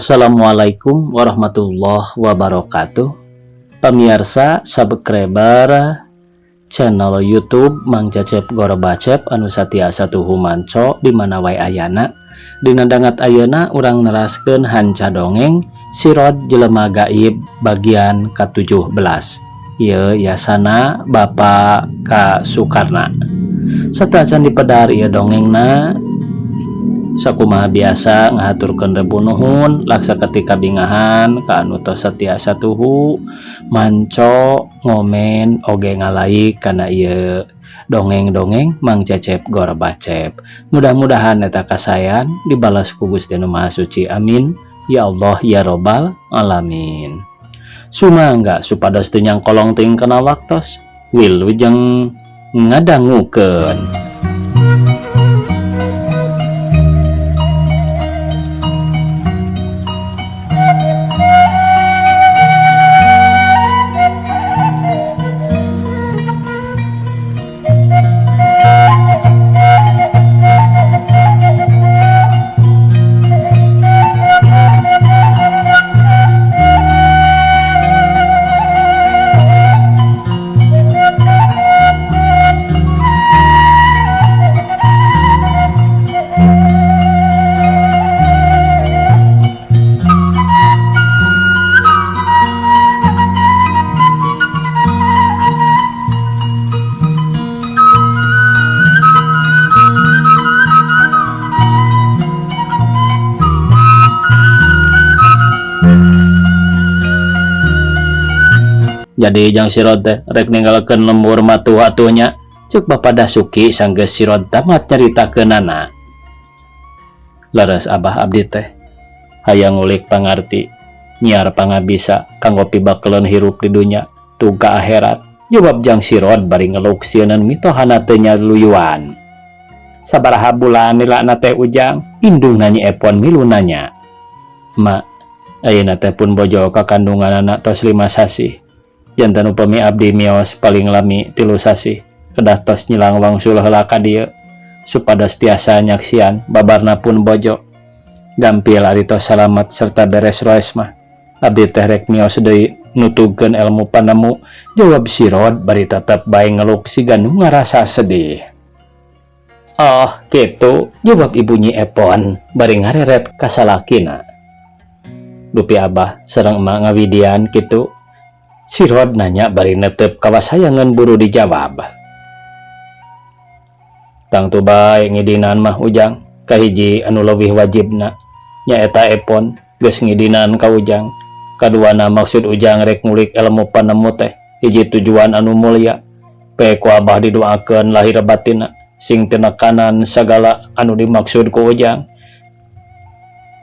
Assalamualaikum warahmatullahi wabarakatuh. Pemirsa, subscriber channel YouTube Mang Cecep Gorbacep anu satiasa tuhu manco di mana wae ayana. Dina dangat ayeuna urang neraskeun hanca dongeng Sirod Jelema Gaib bagian ke-17. Ieu yasana Bapak K. Sukarna. Sateuacan dipedar ieu dongengna, sakumaha biasa ngahaturkeun rebu nuhun laksa ketika bingahan ka anu tos satiasa tuhu manco, ngomen, oge ngalaik kana ieu dongeng-dongeng Mang Cecep Gorbacep. Mudah-mudahan eta kasayan dibalas ku Gusti Nu Maha Suci. Amin ya Allah ya Robbal alamin. Sumangga supados teu nyangkolong teuing kana waktos. Wilujeng ngadangukeun. Jadi Jang Sirod teh rek ninggalkeun lembur matuh atuh nya, cek Bapak Dasuki sanggeus Sirod tamat nyaritakeunana. Leres, Abah, abdi teh hayang ngulik pangarti, nyiar pangabisa kanggo pibakeleun hirup di dunya tuga akhirat, jawab Jang Sirod bari ngeluk sieuneun mitohana teu nyaluyuan. Sabaraha bulan lilana teh, Ujang? Indungna Nyi Epon milu nanya. Ma, ayeuna teh pun bojo kakandunganana tos 5 sasih. Janten upami abdi mios paling lami 3 sasih kedah tos nyilang wangsul heula ka dieu supados tiasa nyaksian babarna pun bojo. Gampil ari tos salamet serta beres roes mah, abdi teh rek mios deui nutugkeun ilmu panemu, jawab Sirod bari tetep bae ngeluk siga nu ngarasa sedih. Oh gitu, jawab ibu Nyi Epon bari ngareret ka salakina. Dupi Abah sareng Emak ngawidian kitu? Sirod nanya bari netep kawas hayangeun buru dijawab. Tangtu bae ngidinan mah, Ujang. Kahiji, anu leuwih wajibna nyaeta Epon geus ngidinan ka Ujang. Kaduana, maksud Ujang rek ngulik ilmu panemu teh hiji tujuan anu mulia. Pe ku Abah didoakeun lahir batinna sing tinekanan sagala anu dimaksud ku Ujang.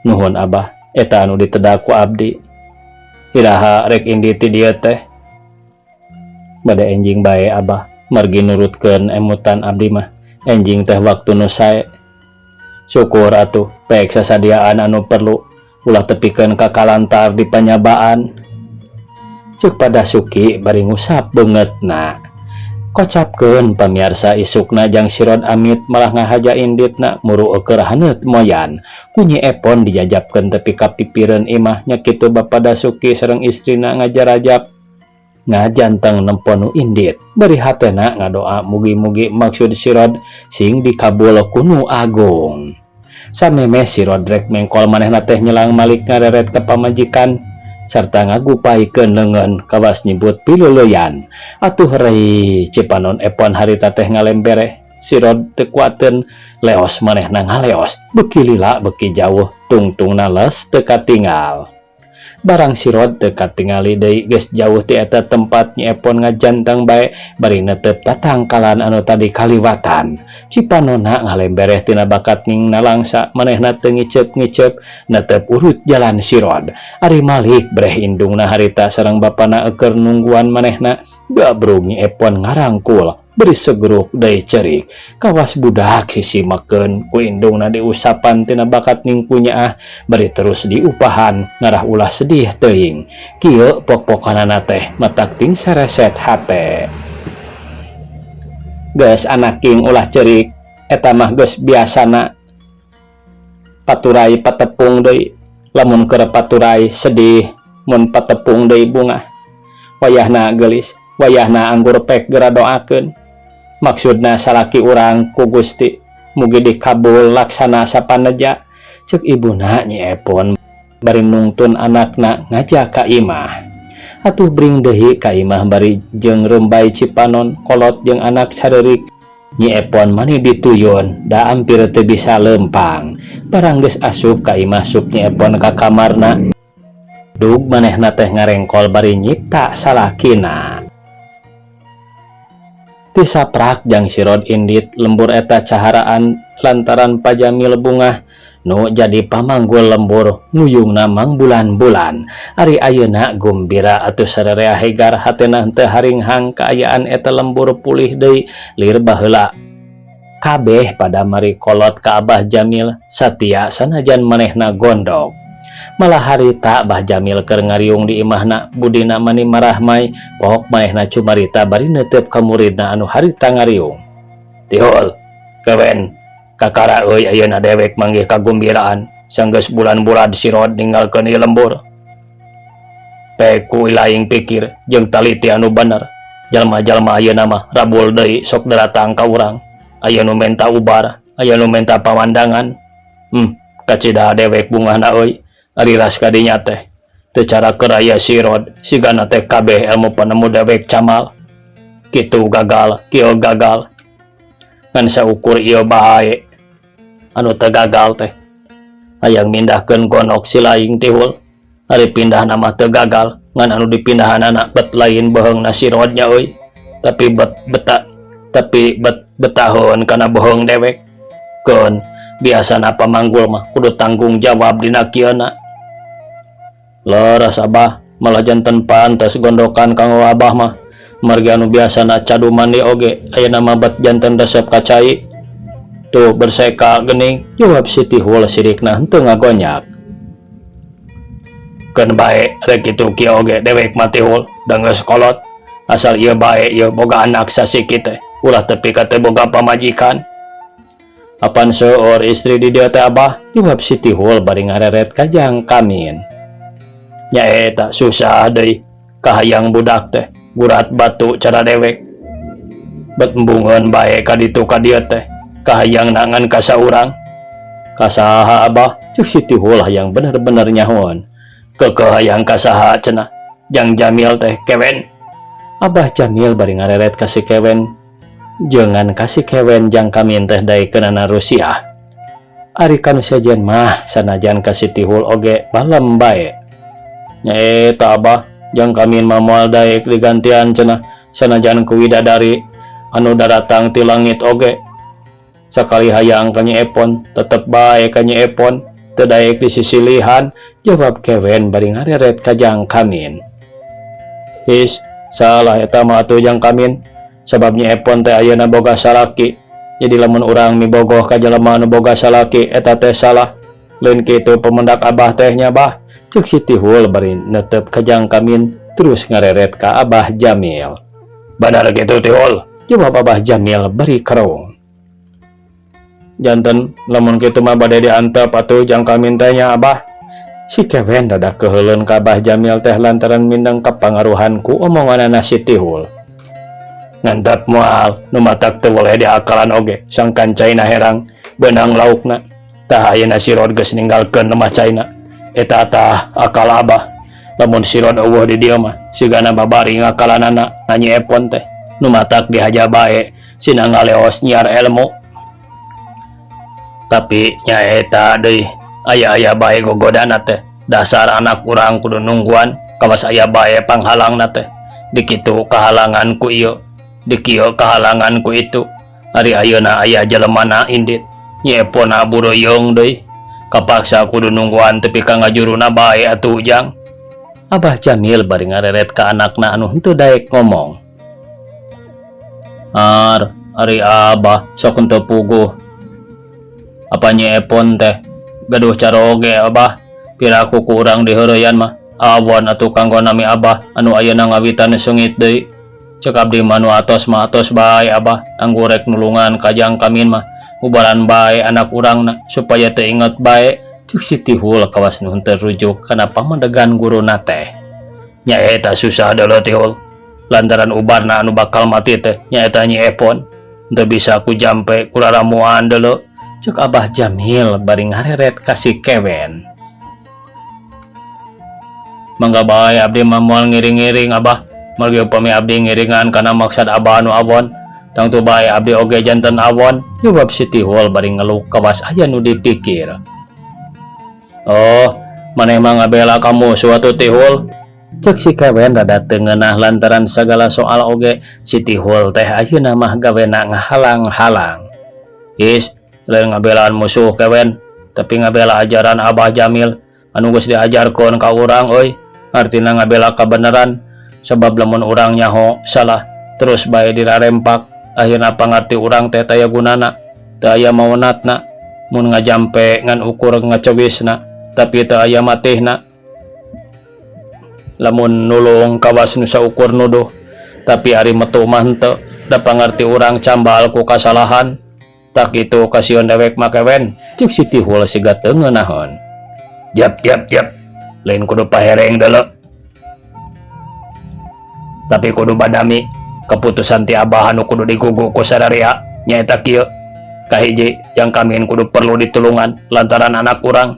Nuhun, Abah, eta anu ditedak ku abdi. Iraha rek indit ti dieu teh? Bade enjing bae, Abah, margi nurutkeun emutan abdi mah enjing teh waktu nu sae. Syukur atuh, pek sasadiaan anu perlu, ulah tepikeun ka kalantar di panyabaan, cek Pak Dasuki bari ngusap beungeutna. Kocapkeun, pamiarsa, isukna Jang Sirod amit malah ngahaja inditna muru eueur haneut moyan. Ku Nyi Epon dijajapkeun tepi ka pipireun imah nya kitu Bapa Dasuki sareng istrina ngajarajap ngajanteng nempo nu indit bari hatena ngadoa mugi-mugi maksud Sirod sing dikabul ku Nu Agung. Samemeh Sirod rek mengkol, manehna teh nyelang malik ngareret ka pamajikan sarta ngagupaikeun leungeun kawas nyebut piluleuyan. Atuh rei, cipanon Epon harita teh ngalembereh. Sirod teu kuateun, leos manehna ngaleos, beuki lila beuki jauh, tungtungna les teu katinggal. Barang Sirod teu katingali deui geus jauh ti eta tempat, Nyi Epon ngajanteng bae bari netep tatangkalan anu tadi kaliwatan. Cipanona ngalembereh tina bakat ning nalangsa, manehna teu ngiceup-ngiceup, netep urut jalan Sirod. Ari Malik breh indungna harita sareng bapana eueur nungguan manehna, gabrug Nyi Epon ngarangkul beri segeruk deui cerik kawas budak sisimakeun ku indungna diusapan tina bakat ning ku nyaah bari terus diupahan ngarah ulah sedih teuing. Kieu pok-pokanana teh matak ting sareset hate. Geus, anaking, ulah cerik, eta mah geus biasana, paturai patepung deui. Lamun keur paturay sedih, mun patepung deui bungah. Wayahna geulis, wayahna anggur pek geura doakeun. Maksudna salaki urang ku Gusti mugi dikabul laksana sapaneja, cek ibuna Nyi Epon bari nungtun anakna ngajak ka imah. Atuh bring deui ka imah bari jeung rembay cipanon kolot jeung anak sarerik. Nyi Epon mani dituyun da ampir teu bisa lempang. Barang geus asup ka imah, sup Nyi Epon ka kamarna. Dug manehna teh ngarengkol bari nyipta salakina. Ti saprak jang sirod indit lembur eta caharaan lantaran Pa Jamil bungah nu jadi pamanggul lembur nguyungna mangbulan-bulan. Ari ayeuna gumbira atuh, sararea hegar hatena, henteu haringhang kaayaan eta lembur pulih deui lir baheula. Kabeh pada mari kolot ka Abah Jamil, satia sanajan manehna gondok. Malah harita Abah Jamil keur ngariung di imahna, budina mani marahmai pok manehna cumarita bari neuteup ka muridna anu harita ngariung. "Tihul, Kewen, kakara euy ayeuna dewek manggih kagumbiraan sanggeus bulan-bulan sirod ninggalkeun ieu lembur. Pek ku ilaing pikir jeung taliti anu bener, jalma-jalma ayeuna mah rabul deui sok daratang ka urang. Aya nu menta ubar, aya nu menta pamandangan. Kacida dewek bungahna euy. Ari ras kadinya teh teu cara keur aya sirod sigana teh kabeh ilmu penemu dewek camal. Kitu gagal, kieu gagal, ngan saukur ieu bae anu teu gagal teh. Hayang mindahkeun gondok si laing, Tihul. Ari pindah mah teu gagal, ngan anu dipindahanana bet lain beheungna sirodnya euy, tapi bet beta tapi bet betaheun kana beheung dewek. Keun, biasana pamanggul mah kudu tanggung jawab dina kieuna." "Leres, Abah, malah janten pantes gondokan kanggo Abah mah. Margi anu biasana cadu mandi oge ayeuna mah bet janten resep ka cai. Tuh berseka geuning," jawab si Tihul sirikna henteu ngagonyak. "Keun bae, rek kitu kieu oge dewek mah, Tihul, da geus kolot. Asal ieu bae ieu boga anak sasiki teh, ulah tepi ka teu boga pamajikan." "Apan seueur istri di dieu teh, Abah?" jawab si Tihul bari ngareret ka Jang Kamin. "Nyaeta susah deui, kahayang budak teh gurat batu cara dewek. Bet embungeun bae ka ditu ka dieu teh kahayang ngan ka saurang." "Ka saha, Abah?" cek si Tihul hayang bener-bener nyahoan. "Keukeuh hayang ka saha cenah? Jang Jamil teh, Kewen." Abah Jamil bari ngareret ka si Kewen. Jangan kasih Kewen Jang Kamin teh daekeunana Rusiah. Ari kanu sejen mah sanajan ka si Tihul oge balem bae. "Nyaeta, Abah, Jang Kamin mah moal daek digantian cenah, sanajan ku widadari anu daratang ti langit oge. Sakali hayang ka Nyi Epon tetep bae ka Nyi Epon, teu daek disisilihan," jawab Kewen bari ngareret ka Jang Kamin. "Is, salah eta mah atuh, Jang Kamin. Sabab Nyi Epon teh ayeuna boga salaki. Jadi lamun urang mibogoh ka jelema anu boga salaki eta teh salah. Lain kitu pemendak Abah teh nya, Bah," cek si Tihul bari netep ka Jang Kamin terus ngareret ka Abah Jamil. "Benar gitu, Tihul," jawab Abah Jamil bari kerung. "Janten lamun kitu mah bade diantep atuh Jang Kamin teh nya, Abah?" Si Kewen rada keheuleun ka Abah Jamil teh lantaran mindeng kapangaruhan ku omonganana si Tihul. "Ngantep moal, nu matak teu boleh diakalan oge sangkan caina herang beunang laukna. Tah, ayeuna sirod geus ninggalkeun lemah caina. Eta tah akal Abah. Lamun sirod euweuh di dieu mah sigana babari ngakalanana na Nyi Epon teh. Nu matak dihaja bae sina ngaleos nyiar ilmu. Tapi nyaeta deui, aya-aya bae gogodana teh. Dasar anak urang kudu nungguan, kawas aya bae panghalangna teh. Dikitu kahalangan ku ieu, dikieu kahalangan ku itu. Ari ayeuna aya jelemana indit. Nyi Epona bureuyeung deui. Kapaksa kudu nungguan tepi ka ngajuruna bae atuh, Jang," Abah Jamil bari ngareret ka anakna anu henteu daek ngomong. "Ar, ari Abah sok henteu puguh. Apa Nyi Epon teh gaduh caroge, Abah? Piraku ku urang diheureyan mah awon atuh kanggo nami Abah anu ayeuna ngawitan seungit deui. Cek abdi mah nu atos mah atos bae, Abah. Anggur rek nulungan ka Jang Kamin mah ubaran bae anak urangna supaya teu inget bae," Cek si Tihul kawas nu henteu rujuk kana pamedegan guruna teh. Nyaeta susah deuleu Tihul. Lantaran ubarna anu bakal mati teh nyaeta Nyi Epon. Teu bisa ku jampe ku raramuan deuleu. Cek Abah Jamil bari ngareret ka si Kewen. Mangga bae abdi mah moal ngiring-ngiring Abah. Margi upami abdi ngiringan kana maksad Abah anu awon. Tangtu bae abdi oge janten awon, jawab si Tihul bari ngeluk kawas aya nu dipikir. Oh, maneh mah ngabela ka musuh atuh Tihul. Cek si Kewen rada teu ngeunah lantaran sagala soal oge si Tihul teh ayeuna mah gawena ngahalang-halang. Is, lain ngabelaan musuh Kewen, tapi ngabela ajaran Abah Jamil anu geus diajarkeun ka urang euy. Artina ngabela kabeneran, sabab lamun urang nyaho salah terus bae dirarempak, akhirna pangarti urang teh taya gunana, teu aya maunatna, mun ngajampe ngan ukur ngacewisna, tapi teu aya matihna. Lamun nulung kawas nu saukur nuduh, tapi ari metu mah henteu, da pangarti urang cambal ku kasalahan. Tak kitu kasieun dewek mah Kewen, cek si Tihul siga teu ngeunaheun. Jap jap jap, lain kudu pahereng deuleu. Tapi kudu badami keputusan ti Abah anu kudu digugu ku sararia nyaeta kieu. Kahiji, Jang Kamin kudu perlu ditulungan lantaran anak urang.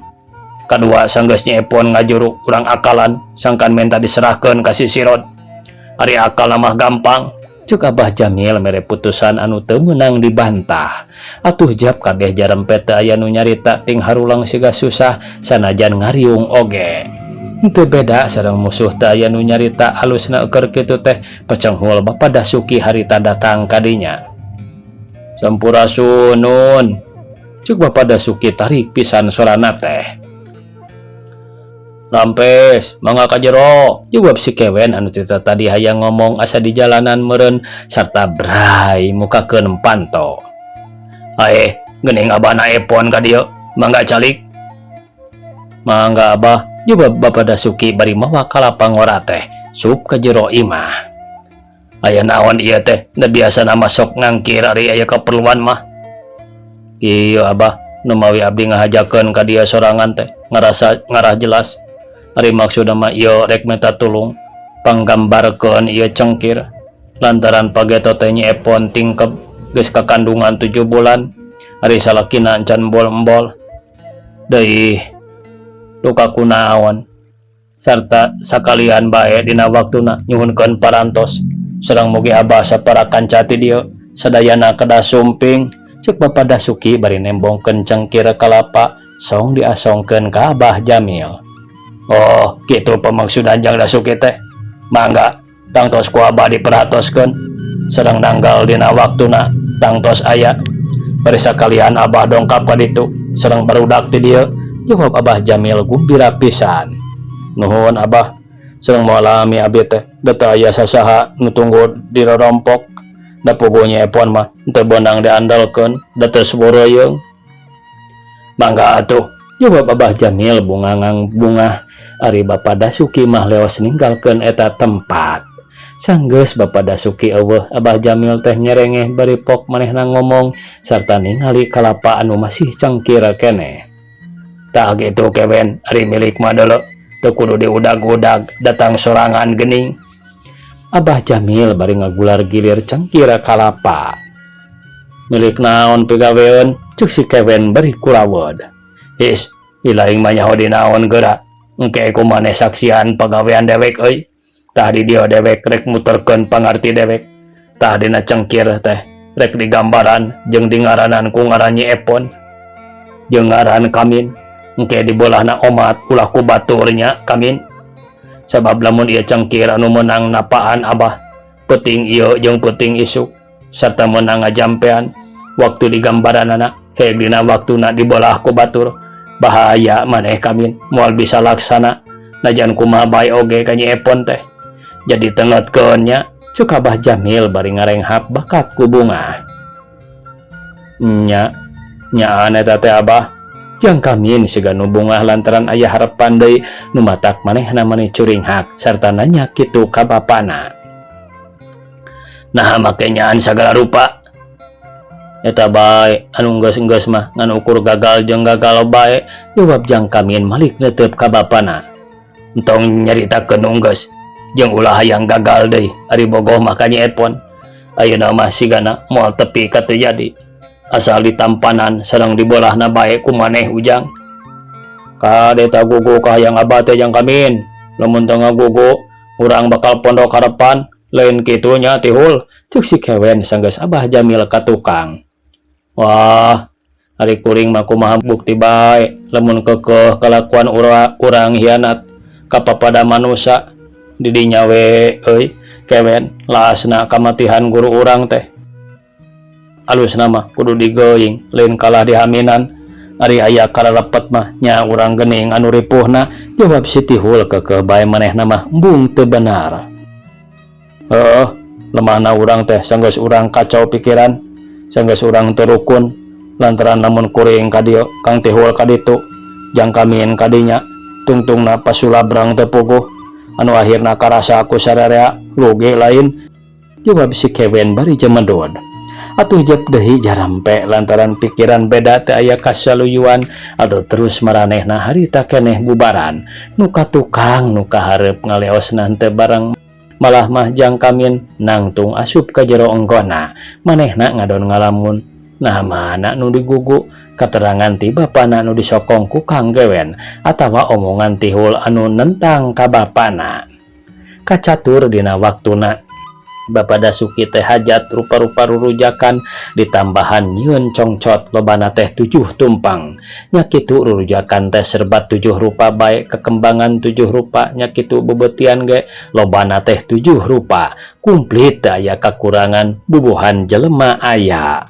Kadua, sanggeus Nyi Epon ngajuru urang akalan sangkan menta diserahkeun ka si Sirod. Ari akal mah gampang. Cek Abah Jamil mere putusan anu teu meunang dibantah. Atuh jap kabeh jarempet teu aya nu nyarita ting harulang siga susah sanajan ngariung oge. Teu beda sareng musuh teu aya nu nyarita alusna eukeun kitu teh pacenghul Bapa Dasuki harita datang ka dinya. Sampurasun nun. Cek Bapa Dasuki tarik pisan sorana teh. Rampes, mangga ka jero, jawab si Kewen anu ti tadi hayang ngomong asa di jalanan meureun sarta bray mukakeun panto. Aeh, geuning Abah na Epon ka dieu, mangga calik. Mangga Abah, jawab Bapa Dasuki bari mawa kalapa ngora teh, sup ka jero imah. Aya naon ieu teh, da biasana mah sok ngangkir ari aya kaperluan mah. Ieu Abah, nu mawi abdi ngahajakeun ka dieu sorangan teh, ngarasa ngarah jelas. Ari maksudna mah ieu rek minta tulung panggambarkeun ieu cengkir lantaran pageto teh Nyi Epon tingkeb geus kakandungan 7 bulan ari salakina encan embol-embol deui duka kunaon sarta sakalian bae dina waktuna nyuhunkeun parantos sareng mugi Abah sapara kanca ti dieu sadayana kedah sumping. Cek Bapa Dasuki bari nembongkeun cengkir kalapa song diasongkeun ka Abah Jamil. Oh, kitu pemaksudan Jang Dasuki teh. Mangga, tangtos ku Abah diperhatoskeun. Sareng nanggal dina waktuna tangtos aya. Bari sakalian Abah dongkap ka ditu sareng barudak ti dieu, jawab Abah Jamil gumbira pisan. Nuhun Abah, sareng moal lami abi teh, da teu aya sasaha nu tunggu dirorompok. Da puguh Nyi Epon mah teu beunang diandalkeun, da teu subureuyeuh. Mangga atuh, jawab Abah Jamil bungangang bungah. Ari Bapa Dasuki mah leos ninggalkeun eta tempat. Sanggeus Bapa Dasuki eueuh, Abah Jamil teh nyerengeh bari pok manehna ngomong sarta ningali kalapa anu masih cangkir keneh. Tah kitu Kewen, ari milik mah deuleu teu kudu diudag-udag datang sorangan geuning. Abah Jamil bari ngagular gilir cangkir kalapa. Milik naon pigaweun? Cek si Kewen bari kurawed. Is, ilaing mah nyaho di naon geura. Engke ku maneh saksian pagawean dewek euy. Tah di dieu dewek rek muterkeun pangarti dewek. Tah dina cengkir teh rek digambaran jeung dingaranan ku ngaran Nyi Epon. Jeung ngaran Kamin. Engke dibelahna omat ulah ku batur nya Kamin. Sabab lamun ieu cengkir anu meunang napaan Abah, peuting ieu jeung peuting isuk sarta meunang ngajampean waktu digambaranana heg dina waktuna dibelah ku batur. Bahaya maneh Kamin moal bisa laksana najan kumaha bae oge ka Nyi Epon teh. Jadi tengetkeun nya, cek Abah Jamil bari ngarenghap bakat ku bungah. Nya, nyaan eta teh Abah. Jang Kamin siga nu bungah lantaran aya harepan deui nu matak manehna mani curinghak sarta nanya kitu ka bapana. Naha make nyaan sagala rupa. Eta bae anu geus-geus mah ngan ukur gagal jeung gagal bae, jawab Jang Kamin malik neuteup ka bapana. Entong nyaritakeun nu geus jeung ulah hayang gagal deui, ari bogoh mah ka Nyi Epon. Ayeuna mah sigana moal tepi ka teu jadi. Asal ditampanan sareng dibeulahna bae ku maneh Ujang. Kade tagugu ka hayang abah teh, Jang Kamin. Lamun teu ngagugu, urang bakal pondok harapan, lain kitu nya, Tihul? Cek si Kewen sanggeus Abah Jamil ka tukang. Wah, ari kuring mah kumaha bukti bae lamun keukeuh kalakuan urang hianat ka papada manusa di dinya we euy, Kewen. Laasna kamatihan guru urang teh. Alusna mah kudu digeuing, lain kalah dihaminan. Ari aya kalalepet mah nya urang geuning anu ripuhna, jawab si Tihul keukeuh bae manehna mah embung teu benar. Heuh, lemahna urang teh sanggeus urang kacau pikiran, sanggeus urang teu rukun lantaran lamun kuring ka dieu, Kang Tihul ka ditu, Jang Kamin ka dinya, tungtungna pasulabrang teu puguh anu akhirna karasa ku sararea rugi lain, jawab si Kewen bari jemedod. Atuh jep deui jarampe lantaran pikiran beda teu aya kasaluyuan atau terus maranehna harita keneh bubaran. Nu ka tukang, nu ka hareup ngaleosna henteu bareng, malah mah Jang Kamin nangtung asup ka jero enggona. Manehna ngadon ngalamun. Nah, mana nu digugu? Keterangan ti bapana nu disokong ku Kang Gewen atawa omongan Tihul anu nentang ka bapana? Kacatur dina waktuna Bapak Dasuki teh hajat rupa-rupa rurujakan, ditambahan nyieun congcot lobana teh tujuh tumpang. Nya kitu, rurujakan teh serbat tujuh rupa bae, kekembangan tujuh rupa. Nya kitu, beubeutian ge lobana teh tujuh rupa, kumplit, teu aya kakurangan, bubuhan jelema aya.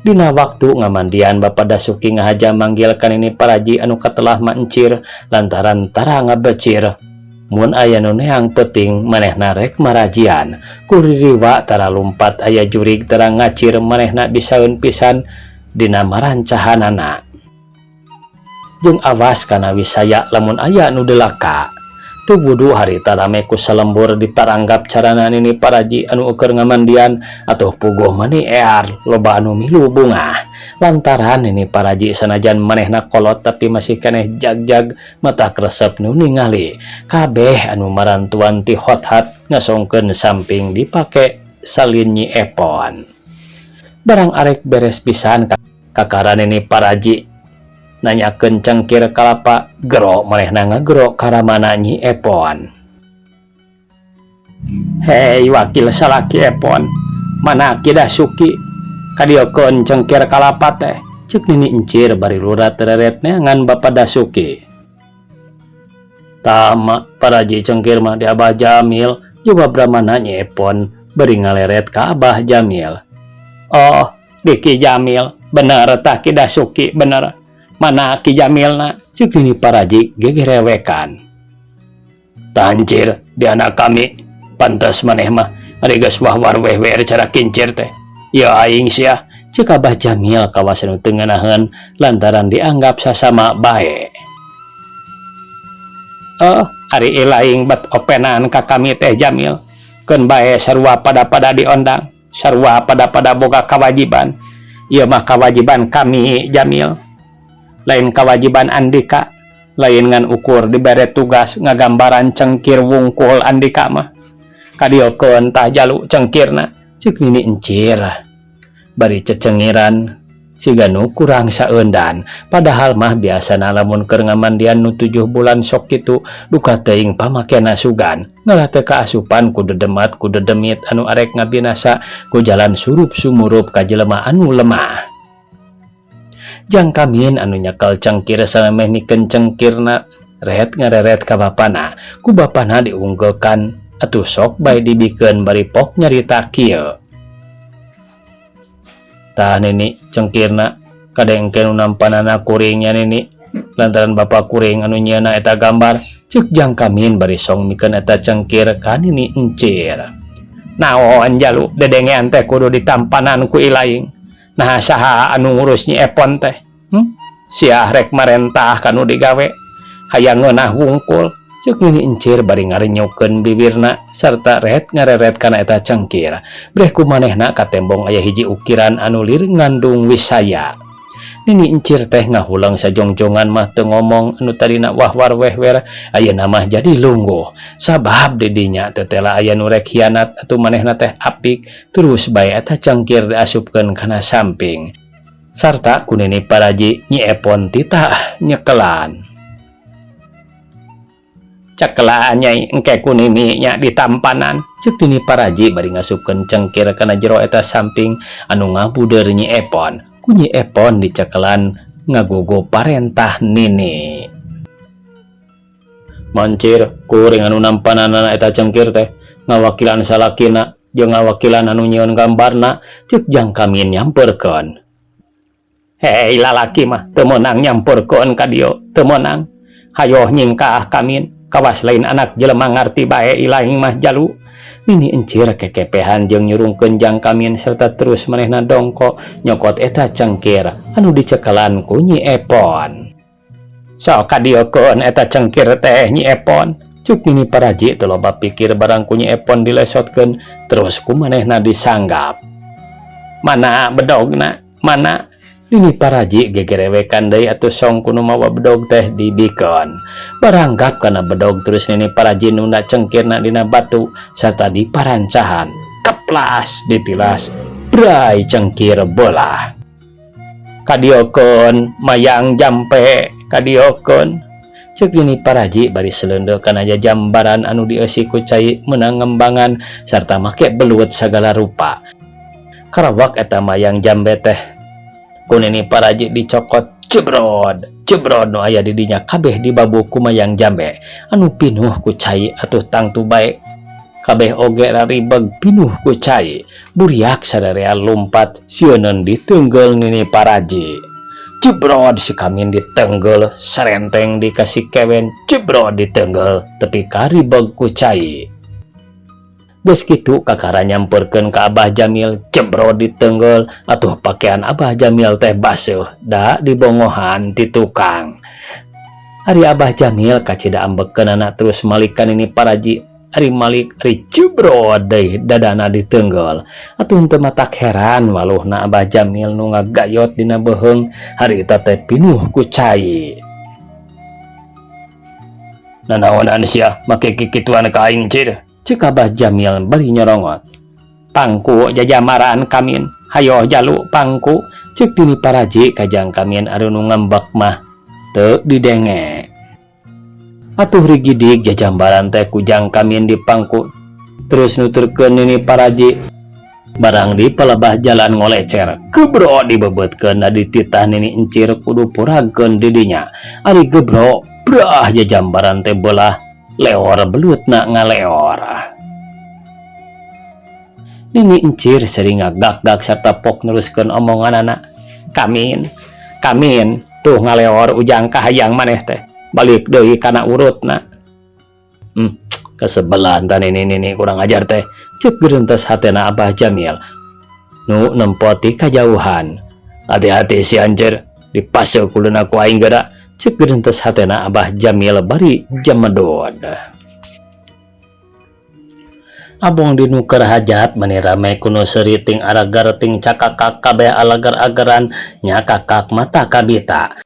Dina waktu ngamandian, Bapak Dasuki ngahaja manggil ka Nini Paraji anu katelah mah encir lantaran tara ngabecir. Mun aya nu neang peuting, manehna rek marajian. Kuririwa tara lumpat, aya jurig tara ngacir, manehna bisaeun pisan dina marancahanana. Jeung awas kana wisaya lamun aya nu delaka. Teu wudu harita rame ku salembur ditaranggap carana Nini Paraji anu eueur ngamandian. Atuh puguh mani ear loba anu milu bungah lantaran Nini Paraji sanajan manehna kolot tapi masih keneh jagjag, matak resep nu ningali. Kabeh anu marantuan ti hot-hat ngasongkeun samping dipake salin Nyi Epon. Barang arek beres pisan, kakara Nini Paraji nanyakeun cengkir kalapa. Gero manehna ngagero karamana Nyi Epon. "Hei, wakil salaki Epon, mana Ki Dasuki? Kadiekeun cengkir kalapa teh," cek Nini Encir bari lurat reret neangan Bapak Dasuki. "Tama Paraji, cengkir mah di Abah Jamil," jawab ramana Nyi Epon bari ngaleret ka Abah Jamil. "Oh, di Ki Jamil bener tah, Ki Dasuki bener. Mana Ki Jamilna?" cek Nini Paraji gegerewekan. "Tancir di anak kami. Pantes maneh mah ari geus wahwar wehwer cara kincir teh ya aing sia," cek Abah Jamil kawasan nu teu ngeunaheun lantaran dianggap sasama bae. "Oh, ari ilaing bet openan ka kami teh, Jamil. Keun bae, sarua pada-pada diondang, sarua pada-pada boga kewajiban. Ieu mah kewajiban kami, Jamil, lain kewajiban Andika. Lain ngan ukur dibere tugas ngagambaran cengkir wungkul. Andika mah kadiekeun tah jalu cengkirna," cek Nini Encir bari cecengiran siga nu kurang saeundan. Padahal mah biasana lamun keur ngamandian nu 7 bulan sok kitu, duka teuing pamakena sugan ngalah teu kaasupan ku dedemat ku dedemit anu arek ngabinasa ku jalan surup sumurup ka jelema anu lemah. Jang Kamin anu nyekel cengkir samemeh mikeun cengkirna ret ngareret ka bapana. Ku bapana diunggeukan, atuh sok bae dibikeun bari pok nyarita kieu, "Tah Nini, cengkirna. Kade engke nu nampanana kuring nya, Nini, lantaran bapak kuring anu nyieunna eta gambar," cek Jang Kamin bari song mikeun eta cengkir ka Nini Encir. "Naon jalu dedengean teh kudu ditampanan ku ilaing? Nah, saha anu ngurus Nyi Epon teh? Siah rek marentah kanu digawe hayang ngeunah wungkul." Ceuk Nini Encir bari ngarenyukeun bibirna sarta ret ngareret kana eta cengkir. Breh ku manehna katembong aya hiji ukiran anu lir ngandung wisaya. Nini Encir teh ngahuleng sajongjongan mah teu ngomong anu tadina wahwar wehwer ayeuna mah jadi lungguh. Sabab di dinya tetela aya nu rek hianat atuh manehna teh apik terus bae eta cengkir diasupkeun kana samping. Sarta ku Nini Paraji Nyi Epon titah nyekelan. Cekelaan nyai engke ku nini nya ditampanan. Ceuk Nini Paraji bari ngasupkeun cengkir kana jero eta samping anu ngabudeur Nyi Epon. Ku Nyi Epon dicekelan ngagugu parentah Nini. Mancir kuring anu nampananana eta cengkir teh ngawakilan salakina jeung ngawakilan anu nyieun gambarna ceuk Jang Kamin nyamperkeun. Hei lalaki mah teu meunang nyampurkeun ka dieu, teu meunang. Hayoh nyingkah Kamin. Kawas lain anak jelema ngarti bae ilaing mah jalu. Nini Encir kekepehan jeung nyurungkeun Jang Kamin serta terus manehna dongko nyokot eta cengkir anu dicekelan ku Nyi Epon. Sok kadieukeun eta cengkir teh Nyi Epon. Cuk Nini Paraji teu loba pikir barang ku Nyi Epon dilesotkeun terus ku manehna disanggap. Mana bedogna? Mana? Nini Paraji gegerewekan deui atuh song ku nu mawa bedog teh dibikeun. Baranggap kana bedog terus Nini Paraji nunda cengkirna dina batu sarta diparancahan. Keplas ditilas, bray cengkir belah. Kadiokeun mayang jampe, kadiokeun. Ceuk Nini Paraji bari seleundeuh kana jajambaran anu dieusi ku cai meunang ngembangan sarta make belut sagala rupa. Karawak eta mayang jambe teh. Ku Nini Paraji dicokot jebrod, jebrod nu aya di dinya kabeh dibabu ku mayang jambe anu pinuh ku cai atuh tangtu bae. Kabeh oge raribeg pinuh ku cai. Buriak sararea lumpat sieuneun ditenggel Nini Paraji. Jebrod si Kamin ditenggel, sarenteng dikasih kewen, jebrod ditenggel tepi karibeg ku cai. Geus kitu kakara nyamperkeun ka Abah Jamil, jebrod ditenggel atuh pakaian Abah Jamil teh baseuh da dibongohan ti tukang. Ari Abah Jamil kacida ambekeunana terus malik ka Nini Paraji, ari malik ari jebrod deui dadana ditenggel. Atuh henteu matak heran waluhna Abah Jamil nu ngagayot dina beuheung harita teh pinuh ku cai. Nanaonan sia make kikituan ka aing cir? Ceuk Abah Jamil bari nyorongot. Pangku jajamaran Kamin, hayoh jalu pangku. Ceuk Nini Paraji ka Jang Kamin anu nu ngambek mah teu didenge. Atuh rigidig jajambaran teh ku Jang Kamin di pangku. Terus nuturkeun Nini Paraji barang di palebah jalan ngolecer. Gebro dibebetkeun dititah Nini Encir kudu puragkeun di dinya. Ari gebro brah jajambaran teh belah leor belutna ngaleor. Nini Encir sering ngagak-gak serta pok neruskeun omonganana. Kamin, Kamin, tuh ngaleor ujang kahayang maneh teh. Balik deui kana urutna. Kesebelan tan ini nini kurang ajar teh. Ceuk gerentes hatena Abah Jamil. Nu nempo ti kajauhan. Hati-hati si anjir, dipase kuluna ku aing geura. Ceuk gerentes hatena Abah Jamil bari jamedod. Abong dinu keur hajat meni rame ku nu seuri ting aragar ting cakakak kabeh alagar-agaran nya kakak mata kabita.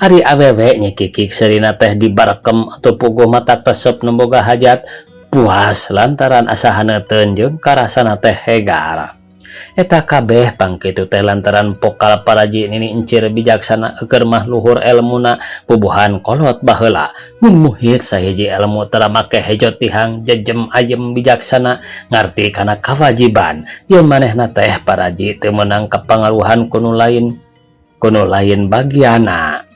Ari awewe Nyi Kikik seurina teh dibarkem atau puguh mata resep nu boga hajat puas lantaran asa haneuteun jeung karasana teh hegar. Eta kabeh pangkitu teh lantaran pokal Paraji Nini Encir bijaksana eukeun mah luhur elmuna bubuhan kolot baheula. Mun muhit sahiji elmu tara make hejo tihang jejem ayem bijaksana ngarti kana kawajiban yen manehna teh Paraji teu meunang kapangaruhan ku nu lain, ku nu lain bagiana.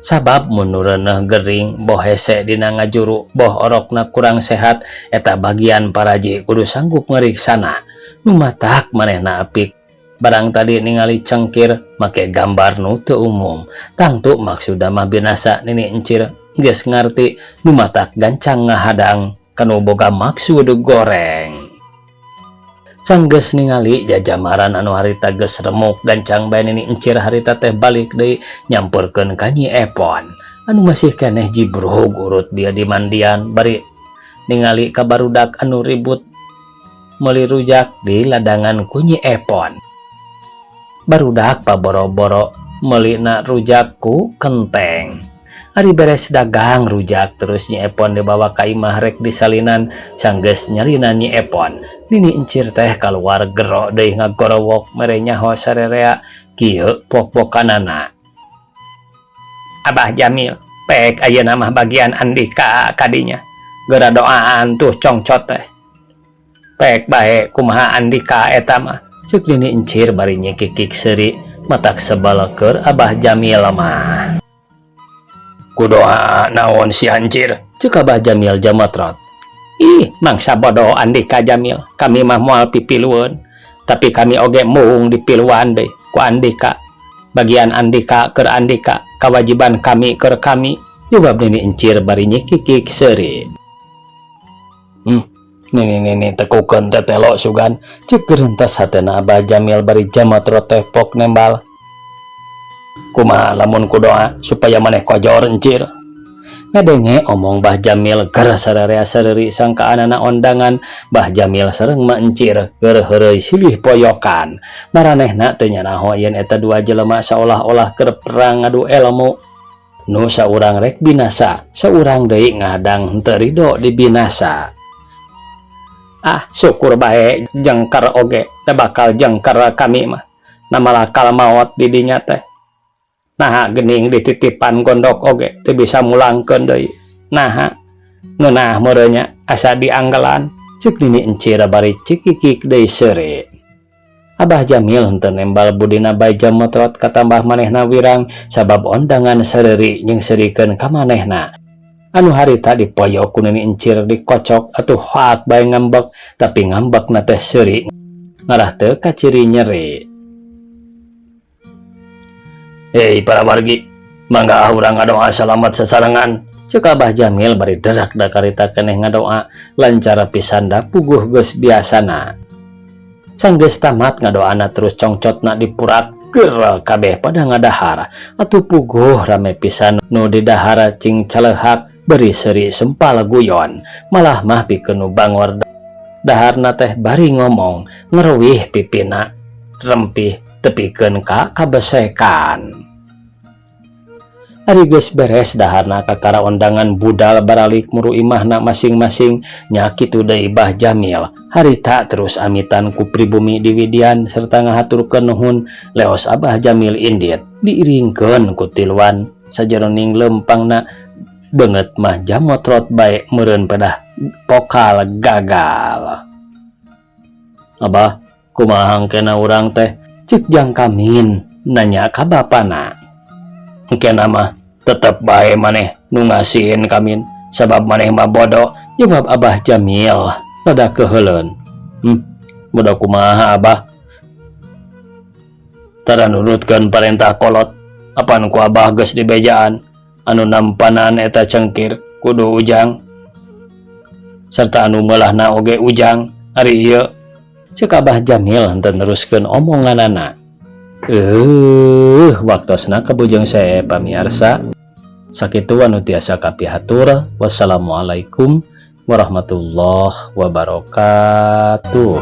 Sabab mun nu reuneuh gering boh hese dina ngajuru boh orokna kurang sehat eta bagian Paraji kudu sanggup ngariksana. Nu matak manehna apik barang tadi ningali cengkir make gambar nu teu umum. Tangtu maksudna mah binasa Nini Encir geus ngarti nu matak gancang ngahadang kanu boga maksud goreng. Sanggeus ningali jajamaran anu harita geus remuk gancang bae Nini Encir harita teh balik deui nyampurkeun ka Nyi Epon. Anu masih keneh jibrug urut dia di mandian bari ningali ka barudak anu ribut meuli rujak di ladangan ku Nyi Epon. Barudak paboro-boro meulina rujak ku kenteng. Ari beres dagang rujak terus Nyi Epon dibawa ka imah rek disalinan. Sanggeus nyalinan Nyi Epon, Nini Encir teh kaluar gero deui ngagorowok mere nyaho sarerea kieu pok-pokanana. Abah Jamil, pek ayeuna mah bagian Andika kadinya. Geura doaan tuh congcot teh. Pek bae kumaha Andika eta mah. Ceuk Nini Encir bari nyikikik seuri matak sebel keur Abah Jamil mah. Ku doa naon si Encir? Ceuk Abah Jamil jamatrot. Ih, mangsa bodoh Andika Jamil. Kami mah moal pipilueun. Tapi kami oge mung dipiluan deui ku Andika. Bagian Andika keur Andika, kewajiban kami keur kami. Jawab Nini Encir bari nyikikik seuri. Nini nini tekukeun tetelo sugan. Ceuk gerentas hatena Abah Jamil bari jamatrot teh pok nembal. Kumaha lamun ku doa supaya maneh kojor, Encir? Ngadenge omong Bah Jamil ger sararea seuri sangkaanana ondangan Bah Jamil sareng Ma Encir keur heureuy silih poyokan. Maranehna teu nyanaho yen eta dua jelema saolah-olah keur perang ngadu elmu. Nu saurang rek binasa, saurang deui ngadang henteu rido dibinasa. Ah, syukur bae jengker oge, da bakal jengker kami mah. Namalakal maot di dinya teh. Naha geuning dititipan gondok oge teu bisa mulangkeun deui. Naha ngeunah meureun nya asa dianggelan. Ceuk Nini Encir bari cikikik deui seuri. Abah Jamil henteu nembal budina bae jamotrot katambah manehna wirang sabab ondangan sereuri jeung seurikeun ka manehna. Anu harita dipoyok ku Nini Encir dikocok atuh hoak bae ngambek, tapi ngambekna teh seuri ngarah teu kaciri nyeri. Hei para wargi, mangga urang ngadoa salamet sasarengan. Ceuk Abah Jamil bari derak da karita keneh ngadoa lancar pisan da puguh geus biasana. Sanggeus tamat ngadoana terus congcotna dipurak ger kabeh pada ngadahar. Atuh puguh rame pisan nu didahar cing calehak beri seuri sempal guyon. Malah mah pikeun nu bangor daharna teh bari ngomong ngeruwih pipina rempih tepikeun ka kabesekan. Ari geus beres daharna kakara ondangan budal baralik muru imahna masing-masing nya kitu deui Bah Jamil. Harita terus amitan ku pribumi di Widian serta ngahaturkeun nuhun leos Abah Jamil indit diiringkeun ku tiluan sajeroning lempangna beungeut mah jamotrot bae meureun pedah pokal gagal. Abah, kumaha engkena urang teh? Ceuk Jang Kamin nanya ka bapana. Engkena mah tetep bae maneh nu ngasihin Kamin sabab maneh mah bodoh, jawab Abah Jamil rada keheuleun. Bodoh kumaha, Abah? Tara nurutkeun parentah kolot. Apan ku Abah geus dibejaan anu nampanan eta cengkir kudu Ujang serta anu meulahna oge Ujang ari ieu, ceuk Abah Jamil henteu neruskeun omonganana. Waktosna kabujeng saya pamiarsa. Sakitu anu tiasa kapihatur. Wassalamualaikum warahmatullahi wabarakatuh.